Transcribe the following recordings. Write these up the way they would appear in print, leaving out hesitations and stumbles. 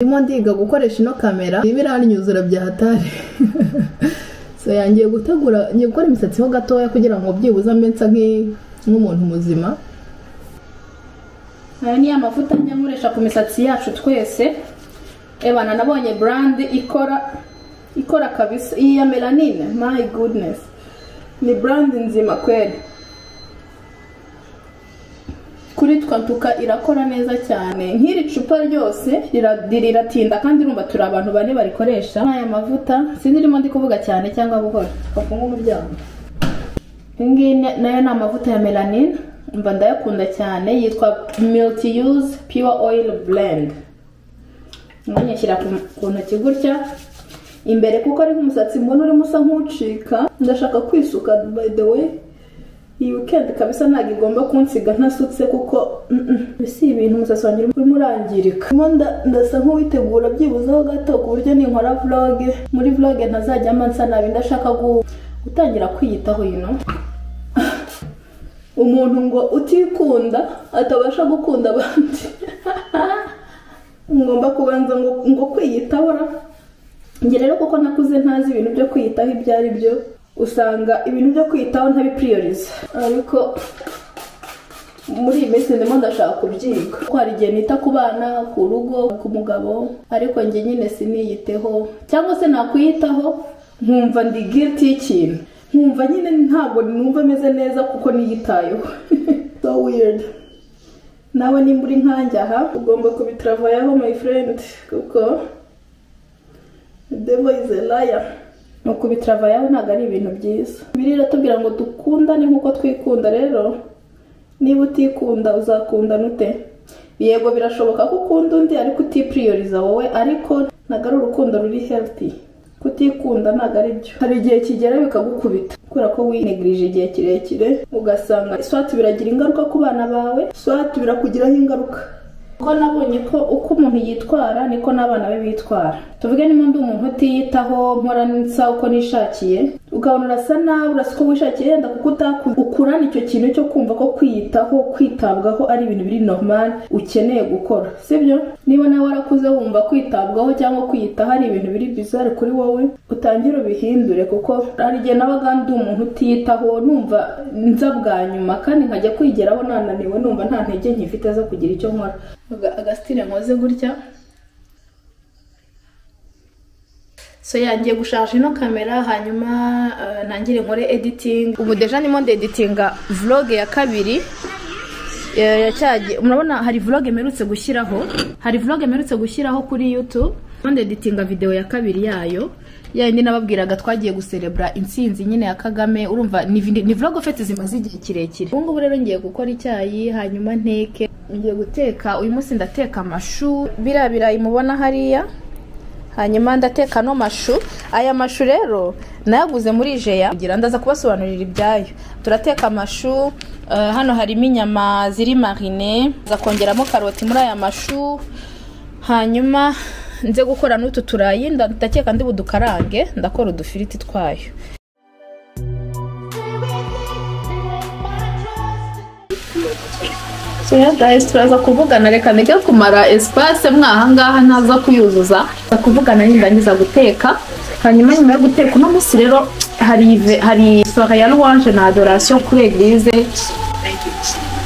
Ndimo ndiga gukoresha ino kamera irimo iranyuzura bya hatari. So yangiye gutegura, ngiye gukora imisatsi ho gatoya kugira ngo byibuze mbe nsa nk'umuntu muzima. Aya ni amavuta njya nkoresha ku misatsi yacu twese. Ebana nabonye brand ikora kabisa iyi ya melanine, my goodness. Ni brand nzima kweli. Kuri twantuka irakora neza cyane. Nk'iri cupa ryose riratinda kandi urumva turi abantu bane barikoresha. Aya mavuta sinzi ndimo ndi kuvuga cyane cyangwa buhoro. Bafunga umuryango. Iyi nayo ni amavuta ya melanine, mba ndayakunda cyane, yitwa Multi Use Pure Oil Blend. Nyishyira ku ntoki gutya imbere kuko ari nk'umusatsi mbona urimo usa nk'ucika, ndashaka kwisuka by the way. Iyi weekend kabisa ntabwo igomba kunsiga ntasutse kuko si ibintu umusatsi wanjye urimo urangirika. Ndasa nk'uwitegura byibuzeho gato ku buryo ninkora vlog, muri vlog ntazajya nsa nabi. Ndashaka gutangira kwiyitaho you know. Umuntu ngo utikunda atabasha gukunda abandi. Ngomba kubanza ngo kwiyitaho. Njye rero kuko nakuze ntazi ibintu byo kwiyitaho ibyo ari byo, usanga ibintu byo kwiyitaho ntabiprioriza. Ariko muri iyi minsi ndimo ndashaka kubyiga. Kuko hari igihe nita ku bana, ku rugo, ku mugabo, ariko njye nyine siniyiteho cyangwa se nakwiyitaho nkumva ndi guilty y'ikintu. Nkumva nyine ntabwo numva meze neza kuko niyitayeho. So weird. Nawe nimba uri nkanjye aha ugomba kubitravayaho my friend, kuko the devil is a liar. No kubitravayaho ntabwo ari ibintu byiza. Bibiliya iratubwira ngo dukundane nkuko twikunda. Rero niba utikunda uzakundana ute? Yego birashoboka ko ukunda undi ariko utiprioriza wowe, ariko ntabwo ari urukundo ruri healthy. Kutikunda ntabwo ari byo. Hari igihe kigera bikagukubita kubera ko winegirije igihe kirekire, ugasanga swat biragira ingaruka ku bana bawe, swat birakugiraho ingaruka. Ko nabonye ko uko umuntu yitwara niko n'abana be bitwara. Tuvuge niba ndi umuntu utiyitaho, mpora nsa uko nishakiye, ukabona urasa nabi, urasa uko wishakiye, yenda kuko ukurana icyo kintu cyo kumva ko kwiyitaho, kwitabwaho ari ibintu biri normal ukeneye gukora, sibyo? Niba nawe warakuze wumva kwitabwaho cyangwa kwiyitaho ari ibintu biri bizarre kuri wowe, utangire ubihindure. Kuko hari igihe nabaga ndi umuntu utiyitaho, numva nza bwa nyuma kandi nkajya kwigeraho nananiwe, numva nta ntege nkifite zo kugira icyo nkora. Agastire nkoze gutya. So yangiye gusharge ino kamera hanyuma ntangire nkore editing. Ubu deja ndimo ndeditinga vlog ya kabiri ya murabona hari vlog mperutse gushyiraho, hari vlog mperutse gushyiraho kuri YouTube. Ndeditinga video ya kabiri yayo yindi nababwiraga twagiye guserebra intsinzi nyine ya Kagame. Urumva ni vlog fete zimaze igihe kirekire. Ubu ngubu rero ngiye gukora icyayi hanyuma nteke, ngiye guteka. Uyu munsi ndateka amashu, biriya birayi mubona hariya, hanyuma ndateka no mashu. Aya mashu rero nayaguze muri Jeya, kugira ndaza kubasobanurira ibyayo. Turateka amashu, hano harimo inyama ziri marine, nza kongeramo karoti muri aya mashu, hanyuma nze gukora n'utu turayi ndakeka ndi budukarange, ndakora udufiriti twayo. So yeah guys, turaza kuvugana, reka ndeke kumara espace mwaha ngaha ntaza kuyuzuza. Kuvugana nindangiza guteka, hanyuma nyuma yo guteka uno munsi rero hari soirée ya louange na adoration kuri église.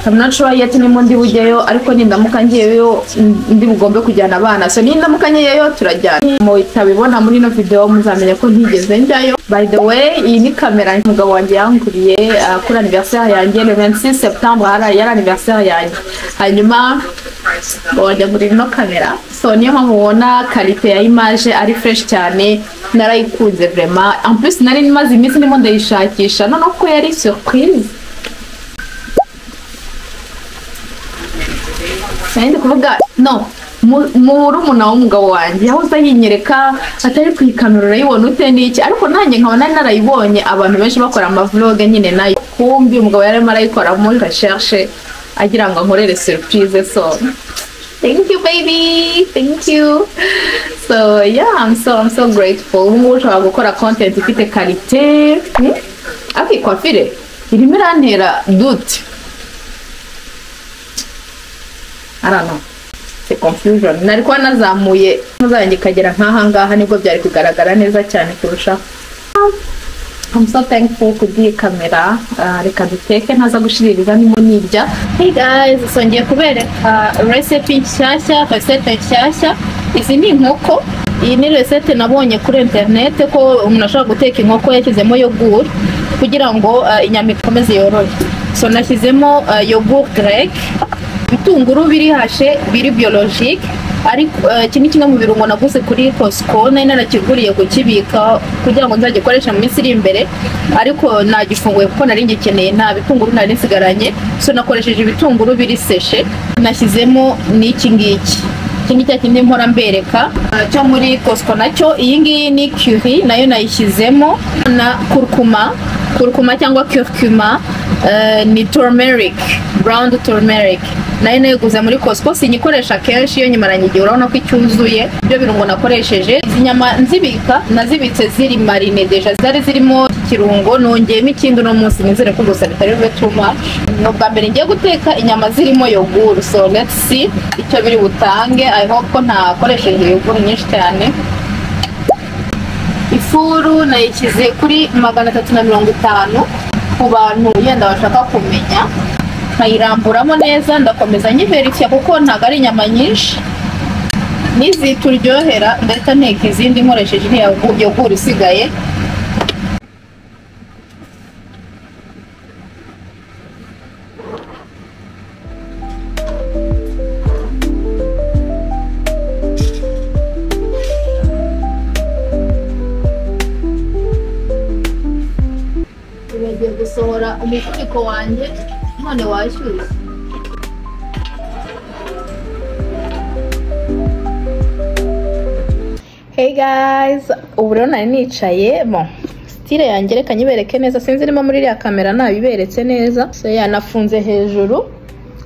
I'm not sure yet nimo ndi bugeyo, ariko nindamuka ngiyeyo ndi bugombe kujyana abana. So nindamuka ngiyeyo turajyana. Mutabibona muri ino video muzamenye ko ntigeze njyayo. By the way, iyi ni kamera umugabo wanjye yanguriye kuri anniversaire yanjye le 26 septembre, yari anniversaire yanjye. Hanyuma bajya muri ino kamera. So niyo mpamvu mubona qualité ya image ari fresh cyane, narayikunze vraiment. En plus nari maze iminsi ndimo ndayishakisha, none ko yari surprise. Nari kuvuga no murumuna w'umugabo wanjye yahoze ayinyereka atari kuyikamera urayibona ute n'iki, ariko nanjye nkabona narayibonye abantu benshi bakora ama vlog nyine nayo. Kumbi umugabo yarimo arayikora muri recherche agira ngo ankorere surprise. So thank you baby, thank you. So yeah, I'm so grateful. Ubu ngubu ushobora gukora content ifite qualité. Ariko coiffure irimo irantera doute. I don't know. Mfite confusion. Nari kuba nazamuye ntuzange ikagera nk'aha ngaha, nibwo byari kugaragara neza cyane kurushaho. I'm so thankful kubw'iyi kamera. Reka duteke ntaza gushiririza ndimo nirya. Hey guys, so ngiye kubereka recipe nshyashya, recette nshyashya. Izi ni inkoko. Iyi ni recette nabonye kuri internet ko umuntu ashobora guteka inkoko yashyizemo yogurt kugira ngo inyama ikomeze yorohe. So nashyizemo yogurt grec, ibitunguru biri haché biri biologique, ariko iki ni kimwe mu birungo naguze kuri Costco, nari narakiguriye kukibika kugira ngo nzagikoreshe mu minsi iri imbere, ariko nagifunguye kuko nari ngikeneye, nta bitunguru nari nsigaranye. So nakoresheje ibitunguru biri séché, nashyizemo n'iki ngiki. Iki ngiki kindi mpora mbereka cyo muri Costco nacyo. Iyi ngiyi ni curry, nayo nayishyizemo na kurkuma, kurkuma cyangwa curcuma, ni turmeric, brown turmeric, nayo nayiguze muri Costco. Sinyikoresha kenshi, iyo nyimaranye igihe urabona ko icyuzuye. Ibyo birungo nakoresheje, izi nyama nzibika nazibitse ziri mariné déjà, zari zirimo ikirungo, nongeyemo ikindi uno munsi, nizere ko gusa bitari bube too much. Ni ubwa mbere ngiye guteka inyama zirimo yogurt, so let's see icyo biri butange. I hope ko ntakoresheje yogurt nyinshi cyane. Ifuru nayishyize kuri 350 ku bantu yenda bashaka kumenya, nkayiramburamo neza, ndakomeza nyiverifiya kuko ntabwo ari inyama nyinshi. Nizituryohera ndahita nteka izindi nkoresheje iriya yogurt isigaye. Nibagiwe gusohora umufuniko wanjye none washyushye. Hey guys, ubu rero nari nicaye, bon, style yanjye reka nyibereke neza, sinzi niba muri iriya kamera nabiberetse neza. So yanafunze hejuru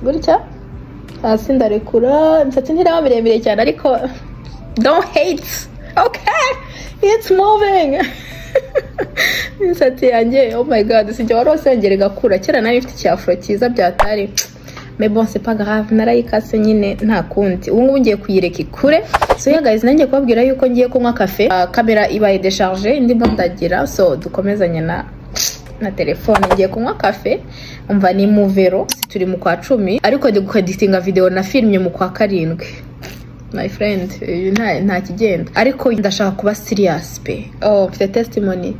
gutya, hasi ndarekura, imisatsi ntiraba miremire cyane ariko don't hate, okay, it's moving. Imisatsi yanjye, oh my god, sinjye wari wasengera igakura, kera nari mfite icyafuro cyiza byatari, mais bon, c'est pas grave, narayikase nyine nta kundi, ubu ngubu ngiye kuyireka ikure. So yeah guys, nanjye kubabwira yuko ngiye kunywa kafe, kamera ibaye déchargée, ndimo ndagira, so dukomezanye na telefone. Ngiye kunywa kafe, umva ni muvero, turi mu kwa 10, ariko ndi kweditinga video na filmye mu kwa 7. My friend, nta kigenda, ariko ndashaka kuba serious pe. Oh, mfite testimony.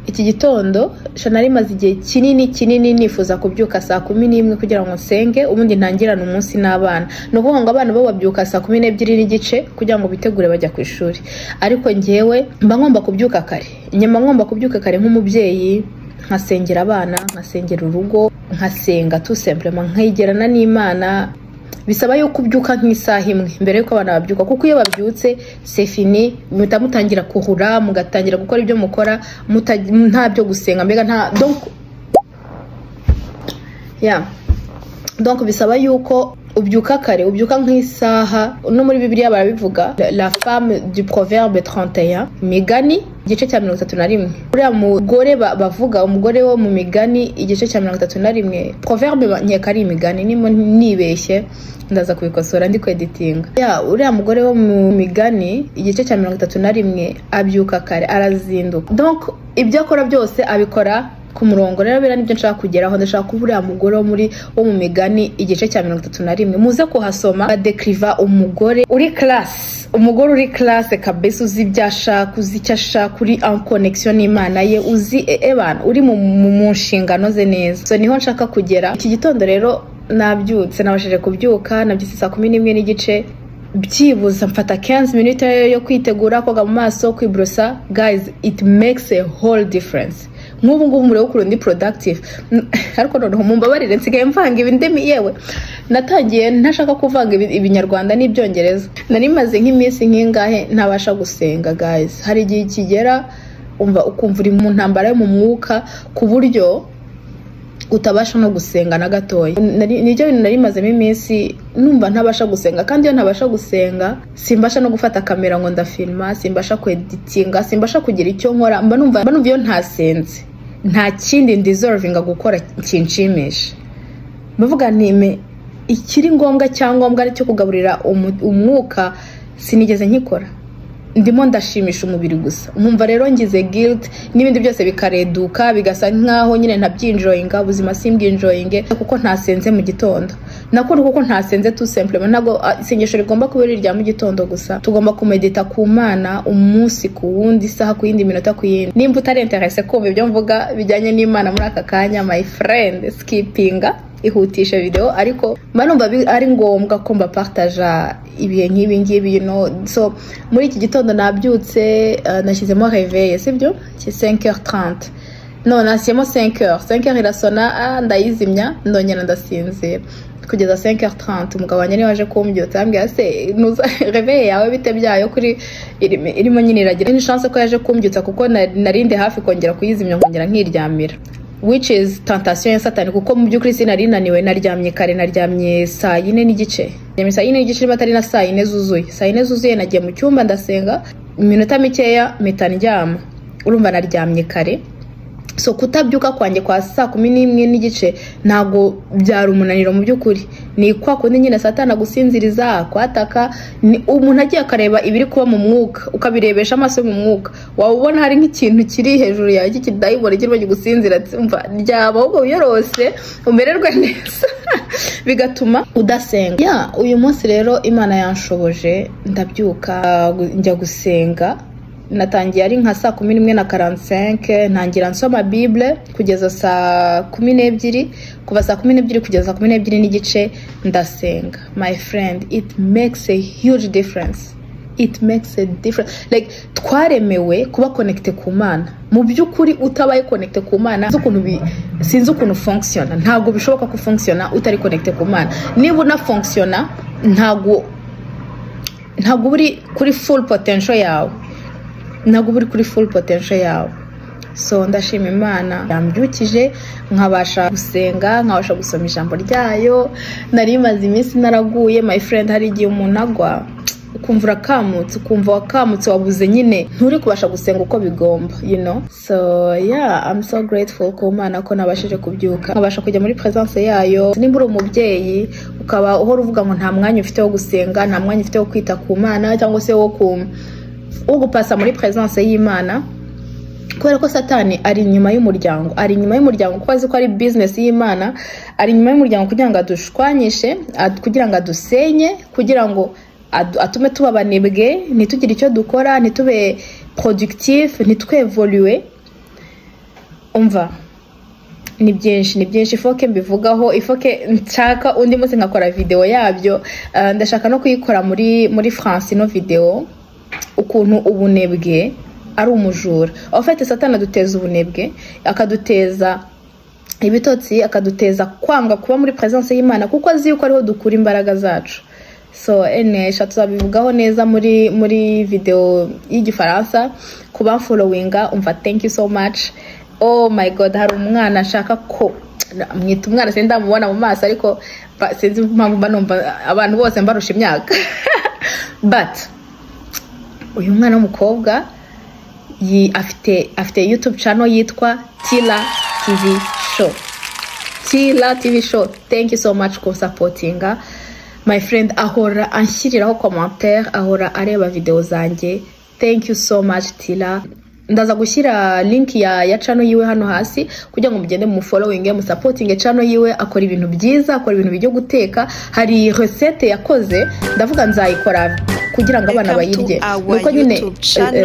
Iki gitondo nari maze igihe kinini kinini nifuza kubyuka saa 11 kugira ngo nsenge, ubundi ntangirane umunsi n'abana. Ni ukuvuga ngo abana bo babyuka saa 12:30 kugira ngo bitegure bajya ku ishuri, ariko njyewe mba ngomba kubyuka kare. Nyuma ngomba kubyuka kare nk'umubyeyi, nkasengera abana, nkasengera urugo, nkasenga tout simplement, nkigerana n'Imana. Bisaba yuko ubyuka nk'isaha imwe mbere yuko abana babyuka, kuko iyo babyutse c'est fini, muhita mutangira kuhura, mugatangira gukora ibyo mukora, nta byo gusenga, mbega nta, donc yeah. Donc bisaba yuko ubyuka kare, ubyuka nk'isaha. No muri Bibiliya barabivuga, la femme du Proverbe 31, Imigani igice cya 31. Uriya mugore bavuga, umugore wo mu Migani igice cya 31, Proverbe nkeka ari Imigani, nimo nibeshye ndaza kubikosora ndi kweditinga. Ya, uriya mugore wo mu Migani igice cya 31 abyuka kare, arazinduka, donc ibyo akora byose abikora ku murongo. Rero biriya nibyo nshaka kugeraho, ndashaka kuba uriya mugore wo mu Migani igice cya 31. Muze kuhasoma, badekriva umugore uri class, umugore uri classe kabisa, uzi ibyo ashaka, uzi icyo ashaka, uri en connexion n'Imana ye, uzi ebana uri mu nshingano ze neza. So niho nshaka kugera. Iki gitondo rero nabyutse, nabashije kubyuka, nabyutse saa 11:30, byibuze mfata 15 minutes yo kwitegura, koga mu maso, kwibrosa. Guys, it makes a whole difference. Nk'ubu ngubu murebe ukuntu ndi productive. Ariko noneho mumbabarire, nsigaye mvanga ibindimi, yewe natangiye ntashaka kuvanga ibinyarwanda n'ibyongereza. Nari maze nk'iminsi nk'ingahe ntabasha gusenga guys. Hari igihe kigera umva ukumva uri mu ntambara yo mu mwuka ku buryo utabasha no gusenga na gatoya. Nibyo bintu nari mazemo iminsi numva ntabasha gusenga, kandi iyo ntabasha gusenga simbasha no gufata kamera ngo ndafilma, simbasha kweditinga, simbasha kugira icyo nkora, mba numva iyo ntasenze nta kindi ndeservinga gukora kinshimisha. Mbavuga nti me Ikiri ngombwa, cyangombwa ari cyo kugaburira umwuka, sinigeze nkikora. Ndimo ndashimisha umubiri gusa, nkumva rero ngize guilt n'ibindi byose bikareduka, bigasa nkaho nyine ntabyinjoyinga ubuzima, simbwinjoyinge kuko ntasenze mu gitondo, nakora kuko ntasenze tout simplement. Ntabwo isengesho rigomba kuba ari irya mu gitondo gusa. Tugomba kumedita ku Mana umunsi ku wundi, isaha ku yindi, minota ku yindi. Nimba utari intéressé kumva ibyo mvuga bijyanye n'Imana muri aka kanya, my friend, skipinga, ihutisha video, ariko mba numva ari ngombwa ko mbapartaja ibihe nk'ibi ngibi. So muri iki gitondo nabyutse, nashyizemo réveil, sibyo? 5h30, no, nashyizemo 5h, 5h irasona, ndayizimya, ndongera ndasinzira kugeza 5h30. Umugabo wanjye niwe waje kumbyutsa, ambwira: "Se nuza réveil yawe bite byayo kuri irimo nyine iragira?" Ni chance ko yaje kumbyutsa, kuko narindi hafi kongera kuyizimya nkongera nkiryamira, which is tentation ya Satani, kuko mu by'ukuri sinari naniwe. Naryamye kare, naryamye saa 4:30, naryamye saa 4:30, niba atari na saa 4 zuzuye. Saa 4 zuzuye nagiye mu cyumba, ndasenga iminota mikeya, mpita ndyama. Urumva naryamye kare, so kutabyuka kwanjye kwa saa 11:30 ntabwo byari umunaniro. Mu by'ukuri ni kwa kundi nyine Satani agusinziriza, kwataka. Ni umuntu agiye akareba ibiri kuba mu mwuka, ukabirebesha amaso yo mu mwuka, waba ubona hari nk'ikintu kiri hejuru yawe cy'ikidayimoni kirimo kigusinzira, umva ryaba ahubwo wiyorose umererwe neza, bigatuma udasenga. Ya, uyu munsi rero Imana yanshoboje, ndabyuka njya gusenga. Natangiye ari nka saa 11:45, ntangira nsoma Bible kugeza saa 12. Kuva saa 12 kugeza saa 12:30 ndasenga. My friend, it makes a huge difference, it makes a difference. Like, twaremewe kuba connecté ku Mana. Mu by'ukuri utabaye connecté ku Mana, sinzi ukuntu fonctionna. Ntabwo bishoboka ko fonctionna utari connecté ku Mana. Niba unafonctionna, ntabwo uba uri kuri full potential yawe, ntabwo uba uri kuri full potential yawe. So ndashima Imana yambyukije nkabasha gusenga, nkabasha gusoma ijambo ryayo. Nari maze iminsi naraguye, my friend. Hari igihe umuntu agwa, ukumva urakamutse, ukumva wakamutse, wabuze nyine, nturi kubasha gusenga uko bigomba. So yeah, I'm so grateful ku Mana ko nabashije kubyuka, nkabasha kujya muri presence yayo. Nimba uri umubyeyi, ukaba uhora uvuga ngo nta mwanya ufite wo gusenga, nta mwanya ufite wo kwita ku Mana, cyangwa se wo gupasa muri presence y'Imana, kubera ko Satani ari inyuma y'umuryango, ari inyuma y'umuryango kuko azi ko ari business y'Imana. Ari inyuma y'umuryango kugira ngo adushwanyishe, kugira ngo adusenye, kugira ngo atume tuba abanebwe, ntitugire icyo dukora, ntitube productif, ntitwevoluwe. Umva, ni byinshi, ni byinshi. Il faut que mbivugaho, il faut que nshaka undi munsi nkakora video yabyo. Ndashaka no kuyikora muri France ino video, ukuntu ubunebwe ari umujura. En fait, Satani aduteza ubunebwe, akaduteza ibitotsi, akaduteza kwanga kuba muri presence y'Imana, kuko azi yuko ariho dukura imbaraga zacu. So enesha tuzabivugaho neza muri video y'Igifaransa. Ku bamfollowinga, umva, thank you so much. Oh my God, hari umwana nshaka ko mwita umwana, sindamubona mu maso, ariko sinzi impamvu mba numva abantu bose mbarusha imyaka, but uyu mwana w'umukobwa afite YouTube channel yitwa Tila TV Show. Tila TV Show, thank you so much ku supportinga my friend. Ahora anshyiriraho commentaire, ahora areba video zanjye. Thank you so much, Tila. Ndaza gushyira link ya channel yiwe hano hasi kugira ngo mugende mu following, mu supporting channel yiwe. Akora ibintu byiza, akora ibintu byo guteka. Hari recette yakoze, ndavuga nzayikora kugira ngo abana bayirye, nuko nyine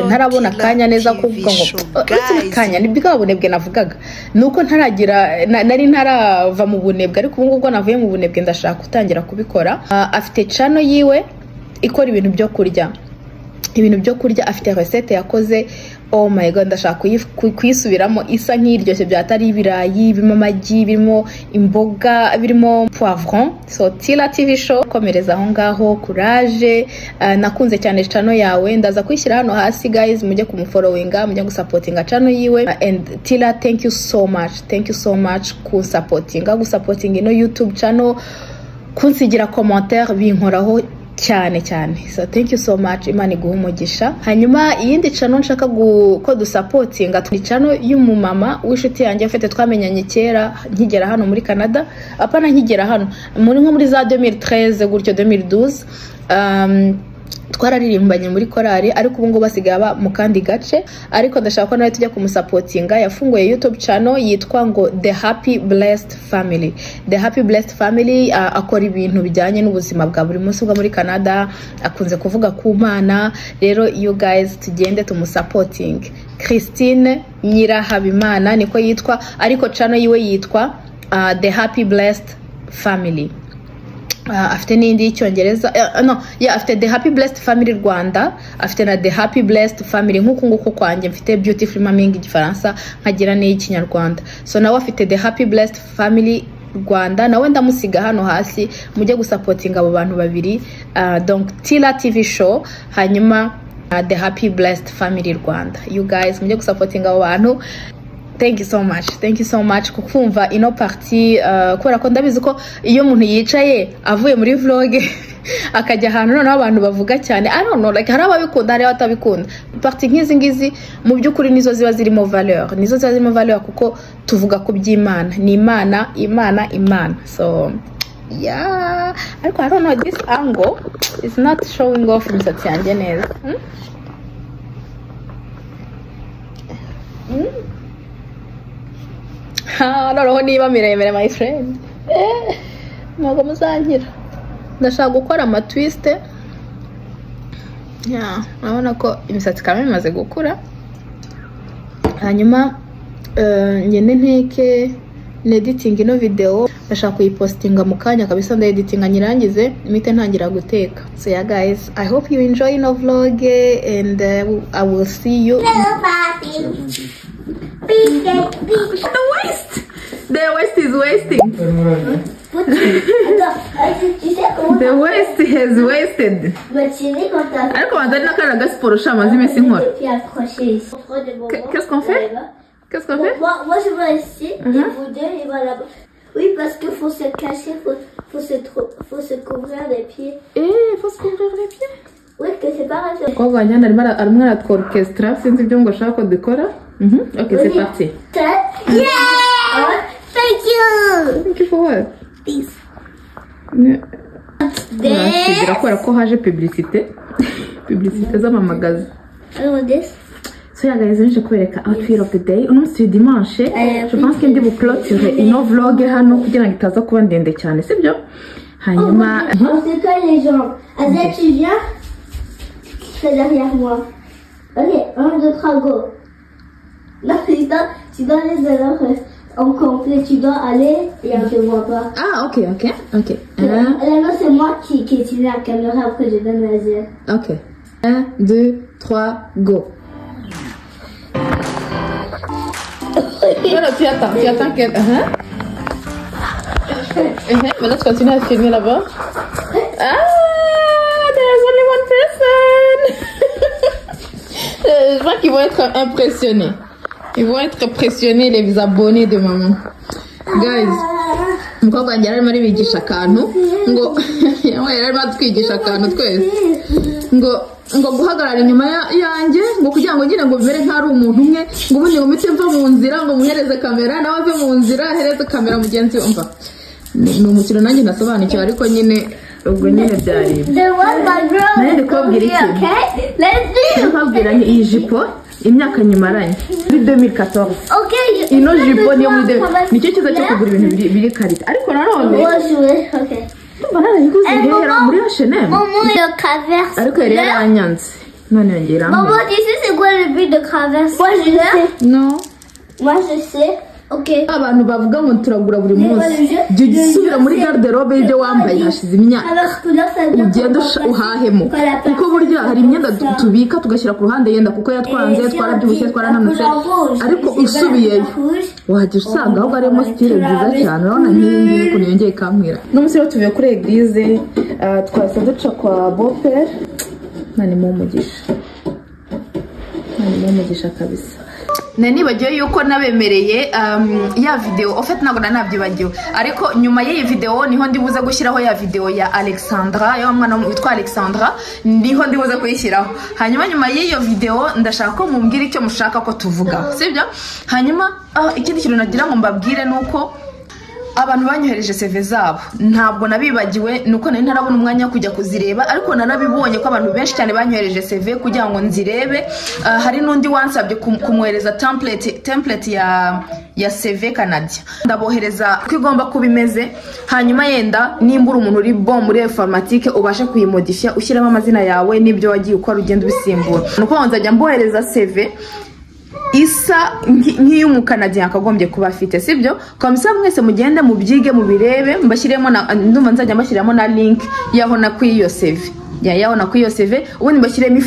ntarabona akanya neza kuvuga ngo uretse akanya ni bwa bunebwe navugaga, nuko ntaragira nari ntarava mu bunebwe, ariko ubu ngubu navuye mu bunebwe, ndashaka gutangira kubikora. Afite channel yiwe ikora ibintu byo kurya, ibintu byo kurya. Afite recette yakoze, oh my God, ndashaka kuyisubiramo, isa nk'iryoshye byatari, ibirayi birimo amagi, birimo imboga, birimo poivron. So Tila TV Show, komereza aho ngaho, courage. Nakunze cyane channel yawe. Ndaza kuyishyira hano hasi, guys, mujye kumufollowinga, mujye gusupportinga channel yiwe. And Tila, thank you so much, thank you so much kusupportinga, gusupportinga ino YouTube channel, kunsigira commentaire, binkoraho. cyane cyane. So thank you so much, Imana iguhe umugisha. Hanyuma iyindi channel nshaka ko dusapotinga ni channel y'umumama w'inshuti yanjye afite, twamenyanye kera nkigera hano muri Canada, apana nkigera hano muri nko muri za 2013 gutyo 2012, twararirimbanye muri korali, ariko ubu ngubu basigaye aba mu kandi gace, ariko ndashaka ko nawe tujya kumusapotinga. Yafunguye YouTube channel yitwa ngo The Happy Blessed Family. The Happy Blessed Family, akora ibintu bijyanye n'ubuzima bwa buri munsi bwo muri Canada, akunze kuvuga ku Mana. Rero you guys tugende tumusapoting. Christine Nyirahabimana niko yitwa, ariko channel yiwe yitwa The Happy Blessed Family. Afite n'indi y'icyongereza, no yeah, afite The Happy Blessed Family Rwanda, afite na The Happy Blessed Family nk'uku nguku kwanjye mfite Beautiful Maming igifaransa nkagira n'iy'ikinyarwanda. So nawe afite The Happy Blessed Family Rwanda, nawe ndamusiga hano hasi mujye gusapotinga abo bantu babiri, donc Tila TV show hanyuma The Happy Blessed Family Rwanda. You guys mujye gusapotinga abo bantu. Thank you so much, thank you so much kukumva ino partie, kubera ko ndabizi ko iyo umuntu yicaye avuye muri vlog akajya ahantu noneho abantu bavuga cyane, I don't know, like hari ababikunda hari abatabikunda. Partie nk'izi ngizi mu by'ukuri nizo ziba zirimo valeur, nizo ziba zirimo valeur kuko tuvuga ku by'Imana, ni Imana, Imana, Imana. So yeah, ariko I don't know, this angle is not showing off imisatsi yanjye neza. Noneho niba miremire my friend, ntabwo muzankira. Ndashaka gukora ama twist. Yeah, urabona ko imisatsi kamwe imaze gukura. Hanyuma ngende nteke nediting ino video, ndashaka kuyipostinga mu kanya kabisa, ndeditinga nyirangize imite ntangira guteka. So yeah guys, I hope you enjoy ino vlog and I will see you. The waste! The waste is wasting. The waste has wasted. Ariko banza n'akara gasiporo shamaze iminsi nkora. Qu'est-ce qu'on fait? Qu'est-ce qu'on fait? Moi je vais ici et vous deux et voilà. Oui, parce que faut se cacher, faut se couvrir les pieds. Eh, faut se couvrir les pieds? Oui, que c'est pas grave. Umukobwa wanjye hano arimo aratwa orchestra, sinzi ibyo ngo ashaka ko dukora. Ok, c'est parti. Yeah! Thank you! Thank you for what? Peace. Urasigira kubera ko haje publicité. Publicité z'amamagaza. I want this. So yeah guys, nje kubereka outfit of the day. Uno munsi dimanche, je pense que ndi buclôture ino vlog hano kugira ngo itaza kuba ndende cyane, sibyo? Hanyuma on se colle les jambes. Azel, tu viens? C'est derrière moi. Ok, 1, 2, 3, go. Non, tu dois aller de en complet, tu dois aller et on te voit pas. Ah, ok, ok, ok. Là, non, c'est moi qui utilise la caméra, après je donne à Azel. Ok. 1, 2, 3, go. Non, non, tu attends qu'elle... Maintenant, tu continues à filmer là-bas. Ah, there's only one person. Je crois qu'ils vont être impressionnés. Ils vont être impressionnés, les abonnés de maman. Guys, umukobwa wanjye yarimo aribigisha akantu ngo yarimo atwigisha akantu twese ngo guhagarara inyuma yanjye ngo kugira ngo nyine ngo bimere nk'aho ari umuntu umwe, ngo ubundi ngo mpite mva mu nzira ngo muhereze kamera nawe ave mu nzira ahereze kamera mugenzi we. Umva ni umukino nanjye nasobanukiwe, ariko nyine ubwo nyine byari nari ndi kubabwira iki, kubabwira iyi jipo imyaka nyimaranye muri 2014. Ino jipo niyo muri nicyo cyiza cyo kugura ibintu biri karita, ariko nanone ndumva narayiguze hera muri H&M, ariko yari yaranyanze none yongera. Maman, tu sais c'est quoi le but de traverser? Moi je sais. Non. Moi je sais. Okay. Abantu bavuga ngo turagura buri munsi, jya usubira muri garde-robe y'ibyo wambaye hashize imyaka ugenda uhahemo, kuko burya hari imyenda tubika tugashyira ku ruhande yenda kuko yatwanze, twarabyibushye, twarananutse, ariko usubiyeyo wajya usanga ahubwo harimo style nziza cyane. Urabona nk'iyi ngiyi ukuntu yongeye ikankwira. N'umunsi rero tuvuye kuri eglise, twahise duca kwa Bopere. Imana imuhe umugisha, Imana imuhe umugisha kabisa. Nanibagiwe yuko nabemereye ya video. En fait, ntabwo nanabyibagiwe, ariko nyuma y'iyi video niho ndibuze gushyiraho ya video ya Alexandra, ya mwana witwa Alexandra, niho ndibuze kuyishyiraho. Hanyuma nyuma y'iyo video ndashaka ko mumbwira icyo mushaka ko tuvuga, sibyo? Hanyuma ikindi kintu nagira ngo mbabwire ni uko abantu banyohereje CV zabo, ntabwo nabibagiwe, nuko nari ntarabona umwanya wo kujya kuzireba, ariko narabibonye ko abantu benshi cyane banyohereje CV kugira ngo nzirebe. Hari n'undi wansabye kumwohereza template ya CV Canada. Ndabohereza ko igomba kuba imeze, hanyuma yenda nimba uri umuntu uri bon muri informatique ubashe kuyimodifya, ushyiramo amazina yawe n'ibyo wagiye ukora, ugenda ubisimbura. Ni ukuvuga ngo nzajya mbohereza CV isa nk'iy'umukanadiya yakagombye kuba afite, sibyo? Comme ça mwese mugende mubyige, mubirebe, mbashyiremo na, ndumva nzajya mbashyiramo na link yaho na kuri iyo CV, ya yaho na kuri iyo CV, ubundi mbashyiremo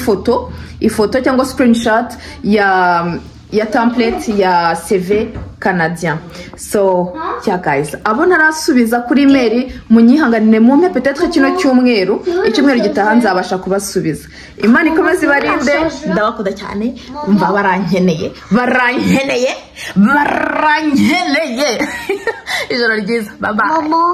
ifoto cyangwa screenshot ya template ya CV canadien. So yeah guys, abo ntarasubiza kuri email munyihanganire, mumpe peut-être kino cyumweru, icyumweru gitaha nzabasha kubasubiza. Imana ikomeze ibarinde, ndabakunda cyane, mva barankeneye, barankeneye, barankeneye. Ijoro ryiza, bye bye. Maman.